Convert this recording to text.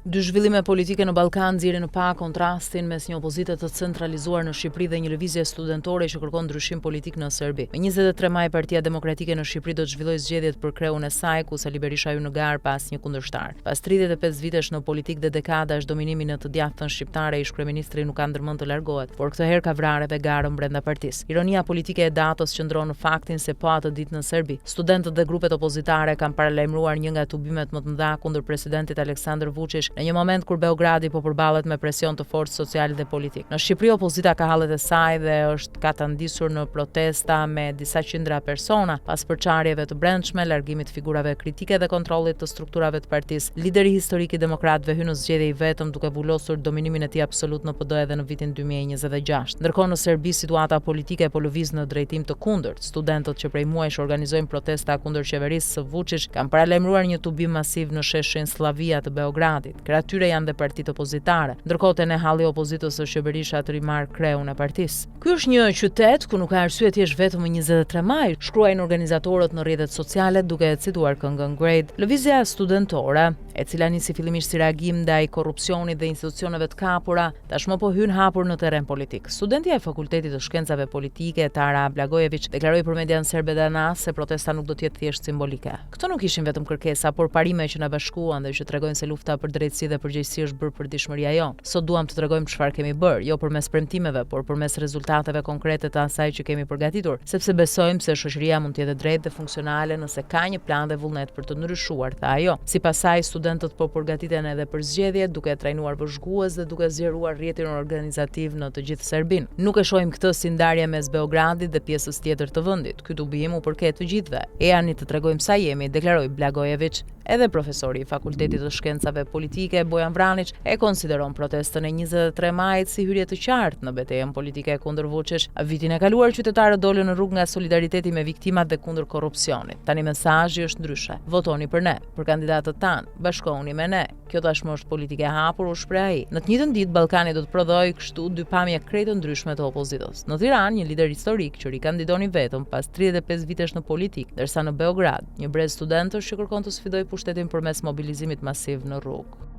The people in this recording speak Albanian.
Dy zhvillime politike në Ballkan nxjerrin në pah kontrastin mes një opozite të centralizuar në Shqipëri dhe një lëvizje studentore që kërkon ndryshim politik në Serbi. Më 23 maj Partia Demokratike në Shqipëri do të zhvillojë zgjedhjet për kreun e saj, ku Sali Berisha hyn në garë pa asnjë kundërshtar. Pas 35 vitesh në politikë dhe dekadash dominimi në të djathtën shqiptare, ish-kryeministri nuk ka ndërmend të largohet, por këtë herë ka vrarë edhe garën brenda partisë. Ironia politike e datës qëndron në faktin se po atë ditë në Serbi, Studentët dhe grupet opozitare kanë paralajmëruar një nga tubimet më të mëdha kundër presidentit Aleksandër Vuçiq në një moment kur Beogradi po përballet me presion të fortë social dhe politik. Në Shqipëri opozita ka hallet e saj dhe është katandisur në protesta me disa qindra persona pas përçarjeve të brendshme, largimit të figurave kritike dhe kontrollit të strukturave të partisë. Lideri historik i demokratëve hyn në zgjedhje i vetëm duke vulosur dominimin e tij absolut në PD edhe në vitin 2026. Ndërkohë në Serbi situata politike po lëviz në drejtim të kundërt. Studentët që prej muajsh organizojnë protesta kundër qeverisë së Vuçiq kanë paralajmëruar një tubim masiv në sheshin Sllavia të Beogradit. Krah tyre janë dhe partitë opozitare. Ndërkohë te ne halli i opozitës është që Berisha të rimarrë kreun e partisë. Ky është një qytet ku nuk ka arsye të jesh vetëm më 23 maj, shkruajnë organizatorët në rrjetet sociale duke cituar këngën Grade. Lëvizja studentore, e cila nisi fillimisht si reagim ndaj korrupsionit dhe institucioneve të kapura, tashmë po hyn hapur në terren politik. Studentja e Fakultetit të Shkencave Politike, Tara Blagojeviq, deklaroi për median serbe Danas se protesta nuk do të jetë thjesht simbolike. Këto nuk ishin vetëm kërkesa, por parime që na bashkuan dhe që tregojnë se lufta për drejtësi dhe përgjegjësi është bërë përditshmëria jonë. Sot duam të tregojmë çfarë kemi bërë, jo përmes premtimeve, por përmes rezultateve konkrete të asaj që kemi përgatitur, sepse besojmë se shoqëria mund të jetë e drejtë dhe funksionale nëse ka një plan dhe vullnet për të ndryshuar, tha ajo. Sipas saj, studentët po përgatiten edhe për zgjedhje, duke trajnuar vëzhgues dhe duke zgjeruar rrjetin organizativ në të gjithë Serbinë. Nuk e shohim këtë si ndarje mes Beogradit dhe pjesës tjetër të vendit. Ky tubim u përket të gjithëve. Ejani të tregojmë sa jemi, deklaroi Blagojeviq. Edhe profesori i Fakultetit të Shkencave Politike, Bojan Vraniç, e konsideron protestën e 23 majit si hyrje të qartë në betejën politike kundër Vuçiq. Vitin e kaluar qytetarët dolën në rrugë nga solidariteti me viktimat dhe kundër korrupsionit. Tani mesazhi është ndryshe. Votoni për ne, për kandidatët tanë, bashkohuni me ne. Kjo tashmë është politikë e hapur, u shpreh ai. Në të njëjtën ditë, Ballkani do të prodhojë kështu dy pamje krejt të ndryshme të opozitës. Në Tiranë, një lider historik që rikandidon i vetëm pas 35 vitesh në politikë, ndërsa në Beograd, një brez studentësh që kërkon të sfidojë pushtetin përmes mobilizimit masiv në rrugë.